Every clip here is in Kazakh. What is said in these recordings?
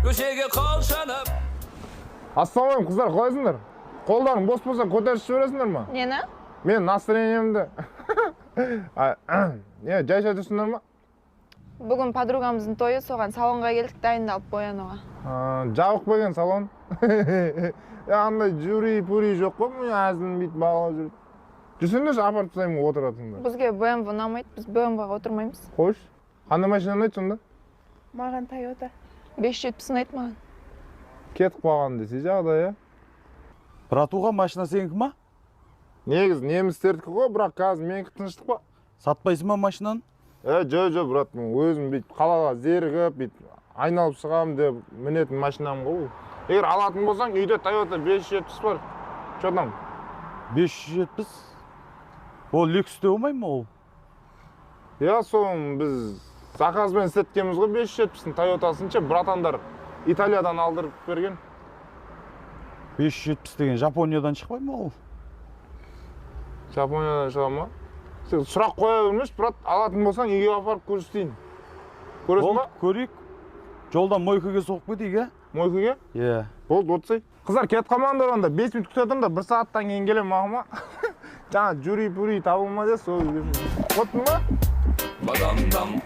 Көшеге қол шанап. Ассалаумағалейкум, қыздар, қалайсыңдар? Қолдарың бос болса, көтерісіп жібересіңдер ма? Нені? Мен настроениемді. Не, жайша жүрсіңдер ма? Бүгін подругамыздың тойы, соған салонға келдік дайындалып, боянуға. А, жабық па екен салон? Е, андай жюри пури жоқ қой, мен әзілін бүйтіп бағалап жүріп. Жүрсеңдерші, апарып тастаймын, отырасыңдар. Бізге БМВ ұнамайды, біз БМВ-ға отырмаймыз. Қойшы. Қандай машина ұнайды сонда? Маған Тойота. 570 ұнайды маған. Кетіп қалған десе жағдай, иә. Братуға, машина сенікі ма? Негізі немістердікі ғой, бірақ қазір менікі, тыныштық па? Сатпайсың ба машинаны? Е, жо, жо, брат, мен өзім бүйтіп қалаға зерігіп, бүйтіп айналып шығамын деп мінетін машинам ғой бұл. Егер алатын болсаң, үйде Тойота 570 бар. Че там? 570? Ол Лексусте болмай ма ол? Иә, соны біз заказбен істеткенбіз ғой 570-дің Тойотасын ше, братандар Италиядан алдырып берген. 570 деген Жапониядан шықпай ма ол? Жапониядан шыға ма? Сен сұрақ қоя бермеші, брат, алатын болсаң, үйге апарып көрсетейін. Көресің Болды, ба? көрейік. Жолдан мойкаға соғып кетейік, иә? Мойкаға? Иә. Болды, отырсай. Қыздар, кетіп қалмаңдар онда, 5 минут күте тұрыңдар, бір сағаттан кейін келемін, мақұл ма? Жаңа жюри пюри табылма деп сол. Оттың ба? Бадам-дам,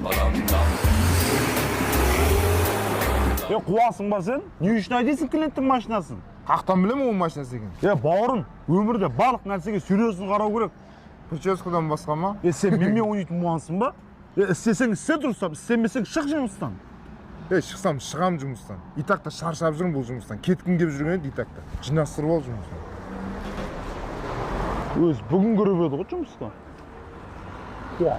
бадам-дам. Е, қуасың ба сен? Не үшін айдайсың клиенттің машинасын? Қаяқтан білемін ол машинасы екенін? Е, бауырым, өмірде барлық нәрсеге серьезно қарау керек. Прическадан басқа ма? Е, сен менімен ойнайтын болғансың ба? Е, істесең, істе дұрыстап, істемесең, шық жұмыстан. Е, шықсам, шығам жұмыстан. И так та шаршап жүрмін бұл жұмыстан. Кеткім келіп жүрген еді и так та. Жинастырып ал жұмыстан. Өзі бүгін кіріп еді ғой жұмысқа. Қуа.